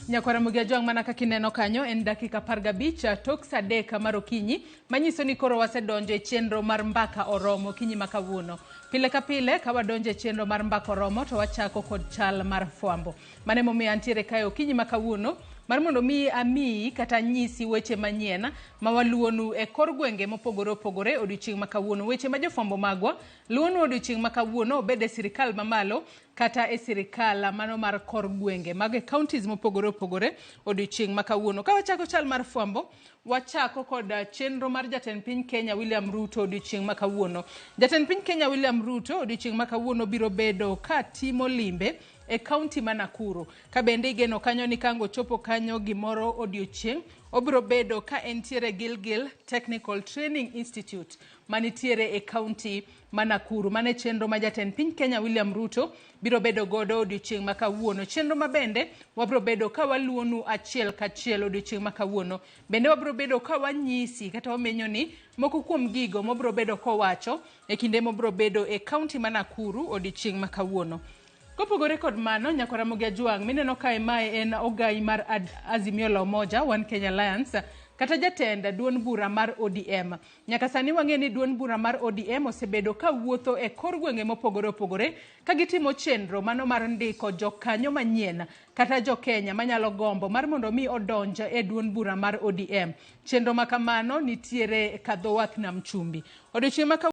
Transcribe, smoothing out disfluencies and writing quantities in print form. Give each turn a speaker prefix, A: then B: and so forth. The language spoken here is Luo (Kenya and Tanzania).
A: Nyakwara Ramogi Ajwang' mana kaka ineno kanyo en dakika 15 tok saa 3 mar okinyi manyiso ni koro wasedonjo e chenro mar mbaka oromo okinyi ma kawuono. Pile ka pile ka wadonjo e chenro mar mbaka oromo to wachako kod chal mar fwambo. Mano emomiyo antiere kae okinyi ma kawuono mar mondo mi amiyi kata anyisi weche manyien ma waluwonu e kor gwenge mopogore opogore odiochieng' ma kawuono. Weche ma jofwambo magwa luwonwa odiochieng' ma kawuono obed e sirikal mamalo kata e sirikal mano mar kor gwenge mago e counties mopogore opogore odiochieng' ma kawuono. Ka wachako chal mar fwambo, wachako kod chenro mar jatend piny Kenya William Ruto odiochieng' ma kawuono. Jatend piny Kenya William Ruto odiochieng' ma kawuono biro bedo ka timo limbe e kaunti ma Nakuru. Ka bende igeno kanyo ni kango chopo kanyo gimoro odiochieng', obiro bedo ka entiere Gilgil Technical Training Institute manitiere e kaunti ma Nakuru. Mano e chenro ma jatend piny Kenya William Ruto biro bedo godo odiochieng' ma kawuono. Chenro ma bende wabiro bedo ka waluwonu achiel kachiel odiochieng' ma kawuono. Bende wabiro bedo ka wanyisi kata wamenyo ni moko kuom gigo mobiro bedo kowacho e kinde mobiro bedo e kaunti ma Nakuru odiochieng' ma kawuono. Kopogore kod mano, Nyakwar Ramogi Ajwang' mineno kae mae en ogai mar Azimio la Umoja One Kenya Alliance kata jatend duond bura mar ODM. Nyaka sani wang'e ni duond bura mar ODM osebedo ka wuotho e kor gwenge mopogore opogore ka gitimo chenro mano mar ndiko jokanyo manyien kata jo Kenya manyalo gombo mar mondo mi odonj e duond bura mar ODM. Chenro ma kamano nitiere kadho wath nam chumbi. Odiochieng' ma